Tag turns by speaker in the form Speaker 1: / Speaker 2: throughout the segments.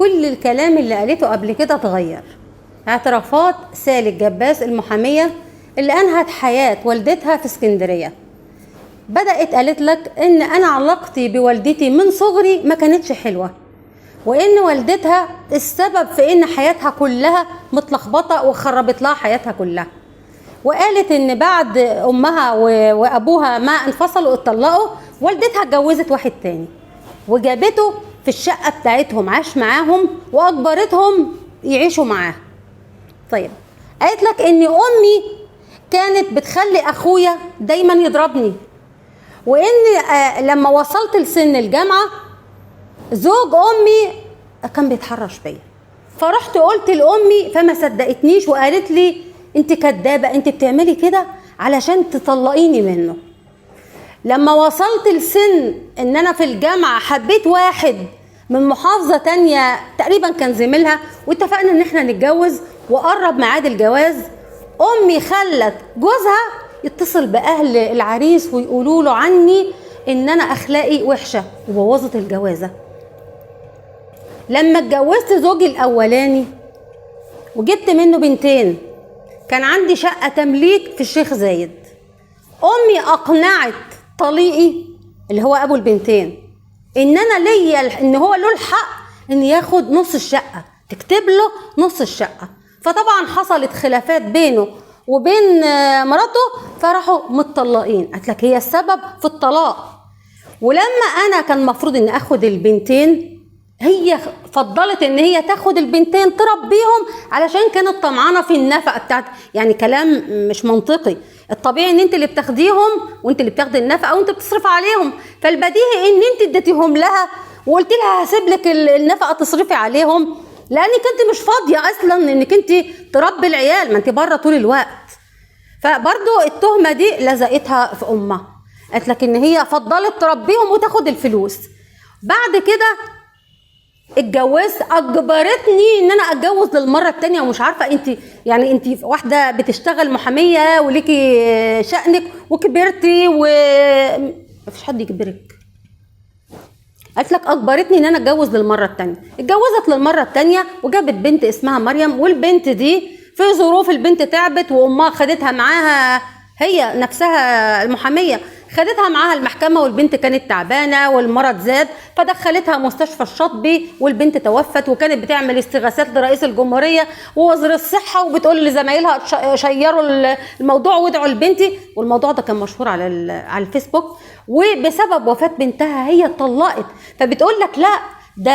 Speaker 1: كل الكلام اللي قالته قبل كده اتغير. اعترافات سالي الجباس المحامية اللي أنهت حياة والدتها في اسكندرية. بدأت قالت لك إن أنا علاقتي بوالدتي من صغري ما كانتش حلوة، وإن والدتها السبب في إن حياتها كلها متلخبطة وخربت لها حياتها كلها. وقالت إن بعد أمها وأبوها ما انفصلوا واتطلقوا، والدتها اتجوزت واحد تاني وجابته في الشقة بتاعتهم، عاش معاهم وأجبرتهم يعيشوا معاه. طيب قالت لك إن أمي كانت بتخلي أخويا دايما يضربني، وإن لما وصلت لسن الجامعة زوج أمي كان بيتحرش بيا، فرحت قلت لأمي فما صدقتنيش وقالت لي انت كدابة، انت بتعملي كده علشان تطلقيني منه. لما وصلت لسن ان انا في الجامعة حبيت واحد من محافظة تانية تقريبا كان زميلها، واتفقنا ان احنا نتجوز، وقرب ميعاد الجواز امي خلت جوزها يتصل باهل العريس ويقولوا له عني ان انا اخلاقي وحشة، وبوظت الجوازة. لما اتجوزت زوجي الاولاني وجبت منه بنتين، كان عندي شقة تمليك في الشيخ زايد. امي اقنعت طليقي اللي هو ابو البنتين ان انا ليا، ان هو له الحق ان ياخد نص الشقة، تكتب له نص الشقة. فطبعا حصلت خلافات بينه وبين مراته، فراحوا متطلقين. قالت لك هي السبب في الطلاق. ولما انا كان المفروض ان اخد البنتين، هي فضلت ان هي تاخد البنتين تربيهم علشان كانت طمعانه في النفقة بتاعت، يعني كلام مش منطقي. الطبيعي ان انت اللي بتاخديهم وانت اللي بتاخدي النفقة وانت بتصرف عليهم، فالبديهي ان انت اديتيهم لها وقلت لها هسيب لك النفقة تصرفي عليهم، لانك انت مش فاضية اصلا انك انت تربي العيال، ما انت بره طول الوقت. فبرضو التهمة دي لزقتها في امها، قالت لك ان هي فضلت تربيهم وتاخد الفلوس. بعد كده اتجوزت، اجبرتني ان انا اتجوز للمرة الثانية، ومش عارفه انت يعني انت واحدة بتشتغل محاميه وليكي شأنك وكبرتي ومفيش حد يجبرك. قالت لك اجبرتني ان انا اتجوز للمرة الثانية. اتجوزت للمرة الثانية وجابت بنت اسمها مريم، والبنت دي في ظروف البنت تعبت وامها خدتها معاها، هي نفسها المحاميه خدتها معاها المحكمة، والبنت كانت تعبانة والمرض زاد، فدخلتها مستشفى الشاطبي والبنت توفت. وكانت بتعمل استغاثات لرئيس الجمهورية ووزير الصحة، وبتقول لزمايلها شيروا الموضوع وادعوا لبنتي، والموضوع ده كان مشهور على الفيسبوك. وبسبب وفاة بنتها هي اتطلقت. فبتقول لك لا، ده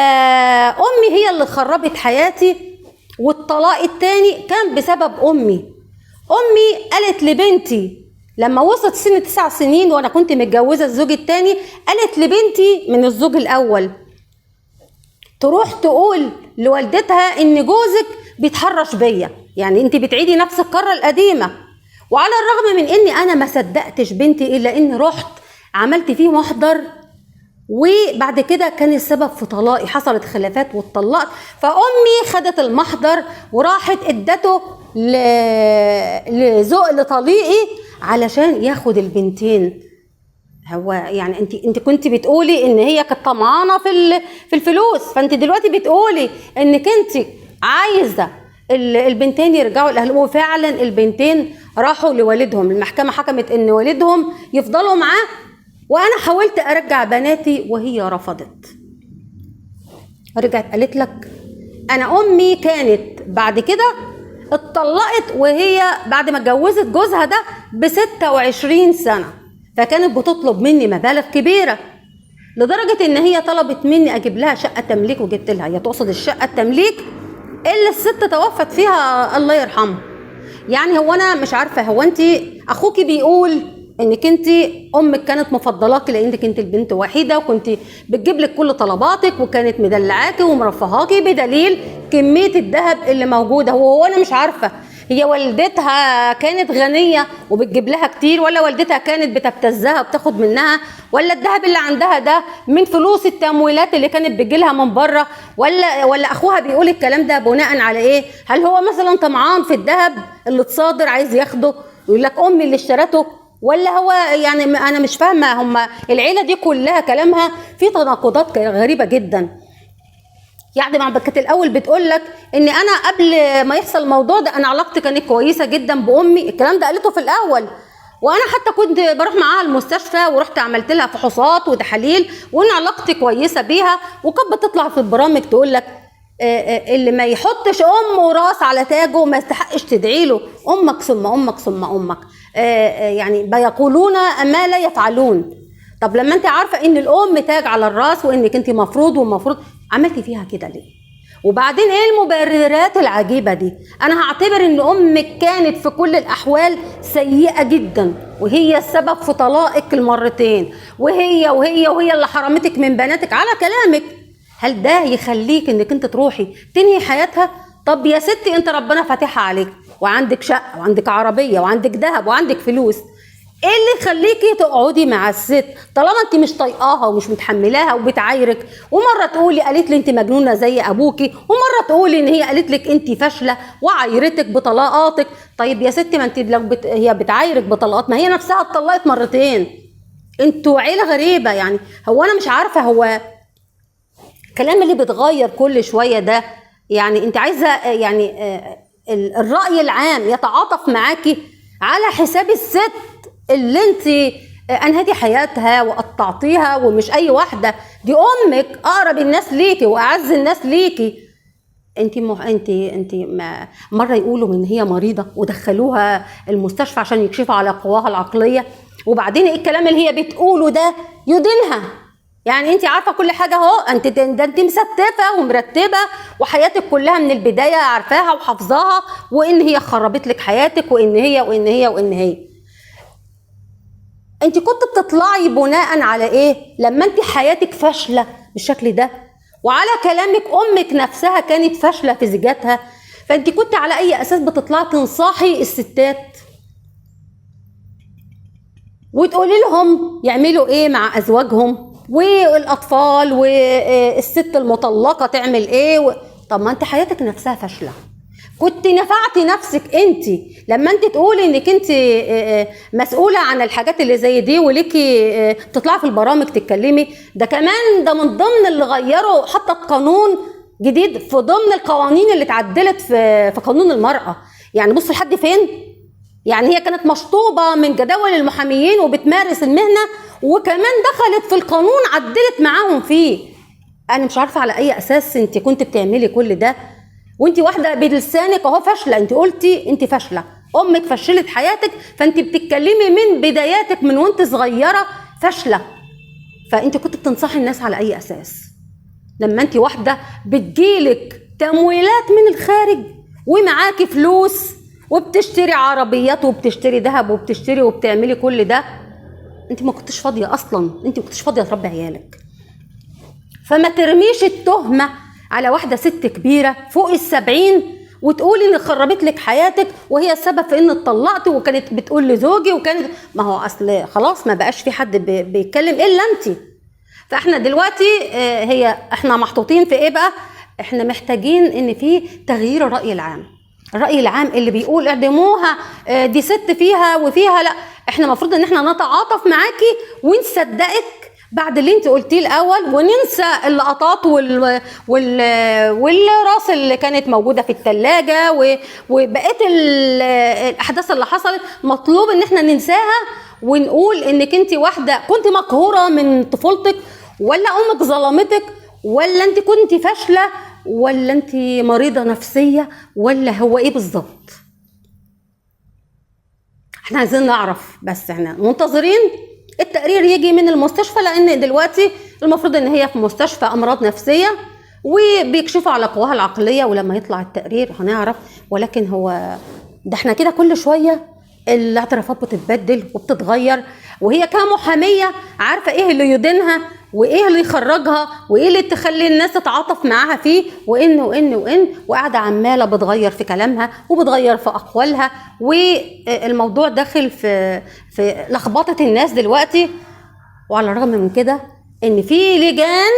Speaker 1: أمي هي اللي خربت حياتي، والطلاق التاني كان بسبب أمي. أمي قالت لبنتي لما وصلت سن 9 سنين وانا كنت متجوزة الزوج الثاني، قالت لبنتي من الزوج الاول تروح تقول لوالدتها ان جوزك بيتحرش بيا، يعني انت بتعيدي نفس القرة القديمة. وعلى الرغم من اني انا ما صدقتش بنتي، الا اني رحت عملت فيه محضر، وبعد كده كان السبب في طلاقي، حصلت خلافات واتطلقت. فامي خدت المحضر وراحت ادته لطليقي علشان ياخد البنتين. هو يعني انت كنت بتقولي ان هي كانت طمعانه في الفلوس، فانت دلوقتي بتقولي انك انت عايزه البنتين يرجعوا لاهلهم، وفعلا البنتين راحوا لوالدهم. المحكمة حكمت ان والدهم يفضلوا معاه، وانا حاولت ارجع بناتي وهي رفضت. رجعت قالت لك انا امي كانت بعد كده اتطلقت، وهي بعد ما اتجوزت جوزها ده ب26 سنة، فكانت بتطلب مني مبالغ كبيرة، لدرجة ان هي طلبت مني اجيب لها شقة تمليك، وجبت لها. هي تقصد الشقة التمليك اللي الست توفت فيها الله يرحمها. يعني هو انا مش عارفة، هو انت اخوكي بيقول انك انت امك كانت مفضلاكي لانك انت البنت وحيده، وكنت بتجيب لك كل طلباتك، وكانت مدلعاكي ومرفهاكي، بدليل كمية الذهب اللي موجودة. هو انا مش عارفه هي والدتها كانت غنية وبتجيب لها كتير، ولا والدتها كانت بتبتزها وبتاخد منها، ولا الذهب اللي عندها ده من فلوس التمويلات اللي كانت بتجيلها من بره، ولا اخوها بيقول الكلام ده بناء على ايه؟ هل هو مثلا طمعان في الذهب اللي اتصادر عايز ياخده ويقول لك امي اللي اشترته، ولا هو يعني انا مش فاهمه. هم العيلة دي كلها كلامها في تناقضات غريبة جدا. يعني ما كانت الاول بتقول لك ان انا قبل ما يحصل الموضوع ده انا علاقتي كانت كويسة جدا بامي، الكلام ده قالته في الاول، وانا حتى كنت بروح معاها المستشفى ورحت عملت لها فحوصات وتحاليل وان علاقتي كويسة بيها. وكانت بتطلع في البرامج تقول لك اللي ما يحطش امه راس على تاجه ما يستحقش تدعي له، امك ثم امك ثم امك، يعني بيقولون ما لا يفعلون. طب لما انت عارفه ان الام تاج على الراس وانك انت مفروض ومفروض، عملتي فيها كده ليه؟ وبعدين ايه المبررات العجيبة دي؟ انا هعتبر ان امك كانت في كل الاحوال سيئه جدا، وهي السبب في طلاقك المرتين، وهي وهي وهي اللي حرمتك من بناتك على كلامك. هل ده يخليك انك انت تروحي تنهي حياتها؟ طب يا ستي انت ربنا فاتحها عليك، وعندك شقه وعندك عربية وعندك ذهب وعندك فلوس، ايه اللي يخليكي تقعدي مع الست طالما انت مش طايقاها ومش متحملاها وبتعايرك؟ ومرة تقولي قالت لي انت مجنونة زي ابوكي، ومرة تقولي ان هي قالت لك انت فاشلة وعايرتك بطلاقاتك. طيب يا ستي ما انت لو هي بتعايرك بطلاقات، ما هي نفسها اتطلقت مرتين. انتوا عيله غريبة يعني. هو انا مش عارفه هو الكلام اللي بيتغير كل شوية ده، يعني انت عايزه يعني الراي العام يتعاطف معاكي على حساب الست اللي انت انهتي حياتها وقطعتيها، ومش اي واحدة، دي امك، اقرب الناس ليكي واعز الناس ليكي. انت انت انت ما مرة يقولوا ان هي مريضه ودخلوها المستشفى عشان يكشفوا على قواها العقلية، وبعدين ايه الكلام اللي هي بتقوله ده يدينها؟ يعني انت عارفه كل حاجة اهو، انت ده انت مستفه ومرتبة وحياتك كلها من البداية عارفاها وحافظاها، وان هي خربت لك حياتك، وان هي وان هي وان هي. انت كنت بتطلعي بناء على ايه لما انت حياتك فاشلة بالشكل ده، وعلى كلامك امك نفسها كانت فاشلة في زيجاتها، فانت كنت على اي اساس بتطلعي تنصحي الستات وتقولي لهم يعملوا ايه مع ازواجهم والاطفال والست المطلقة تعمل ايه طب ما انت حياتك نفسها فاشلة. كنت نفعتي نفسك انت لما انت تقولي انك انت مسؤولة عن الحاجات اللي زي دي وليكي تطلعي في البرامج تتكلمي. ده كمان ده من ضمن اللي غيروا حتى قانون جديد في ضمن القوانين اللي اتعدلت في قانون المراة. يعني بصوا لحد فين، يعني هي كانت مشطوبه من جداول المحاميين وبتمارس المهنة، وكمان دخلت في القانون عدلت معاهم فيه. انا مش عارفه على اي اساس انت كنت بتعملي كل ده، وانت واحدة بلسانك اهو فاشلة. انت قلتي انت فاشلة، امك فشلت حياتك، فانت بتتكلمي من بداياتك من وانت صغيرة فاشلة. فانت كنت بتنصحي الناس على اي اساس لما انت واحدة بتجيلك تمويلات من الخارج ومعاكي فلوس وبتشتري عربيات وبتشتري ذهب وبتشتري وبتعملي كل ده؟ انت ما كنتش فاضية اصلا، انت ما كنتش فاضية تربي عيالك. فما ترميش التهمة على واحدة ست كبيرة فوق 70 وتقولي ان خربت لك حياتك وهي السبب في ان اتطلقت، وكانت بتقول لزوجي، وكانت ما هو اصل خلاص ما بقاش في حد بيتكلم الا انت. فاحنا دلوقتي هي احنا محطوطين في ايه بقى؟ احنا محتاجين ان في تغيير الراي العام. الراي العام اللي بيقول اعدموها دي ست فيها وفيها، لا، احنا المفروض ان احنا نتعاطف معاكي ونصدقك بعد اللي انت قلتيه الاول، وننسى اللقطات والراس اللي كانت موجودة في الثلاجة وبقية الاحداث اللي حصلت. مطلوب ان احنا ننساها ونقول انك انت واحدة كنت مقهوره من طفولتك، ولا امك ظلمتك، ولا انت كنت فاشلة، ولا انت مريضه نفسية، ولا هو ايه بالظبط؟ احنا عايزين نعرف، بس احنا منتظرين التقرير يجي من المستشفى، لان دلوقتي المفروض ان هي في مستشفى امراض نفسية وبيكشفوا على قواها العقلية، ولما يطلع التقرير هنعرف. ولكن هو ده احنا كده كل شوية الاعترافات بتتبدل وبتتغير، وهي كمحاميه عارفه ايه اللي يدينها وايه اللي يخرجها وايه اللي تخلي الناس تتعاطف معاها فيه، وان وان وان، وقاعدة عماله بتغير في كلامها وبتغير في اقوالها، والموضوع داخل في لخبطة الناس دلوقتي. وعلى الرغم من كده ان في لجان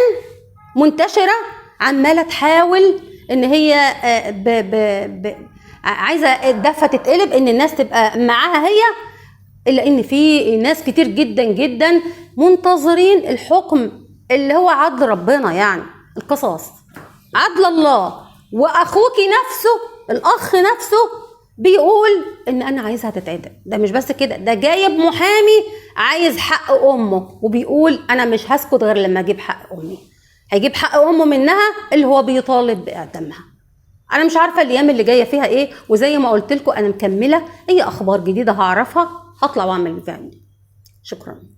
Speaker 1: منتشرة عماله تحاول ان هي ب ب ب عايزه الدفة تتقلب، ان الناس تبقى معاها هي، الا ان في ناس كتير جدا جدا منتظرين الحكم اللي هو عدل ربنا، يعني القصاص. عدل الله. واخوكي نفسه، الاخ نفسه بيقول ان انا عايزها تتعدم. ده مش بس كده، ده جايب محامي عايز حق امه، وبيقول انا مش هسكت غير لما اجيب حق امي. هيجيب حق امه منها اللي هو بيطالب باعدامها. انا مش عارفه الايام اللي جاية فيها ايه، وزي ما قلت لكم انا مكملة، اي اخبار جديدة هعرفها هطلع واعمل فيديو. شكرا.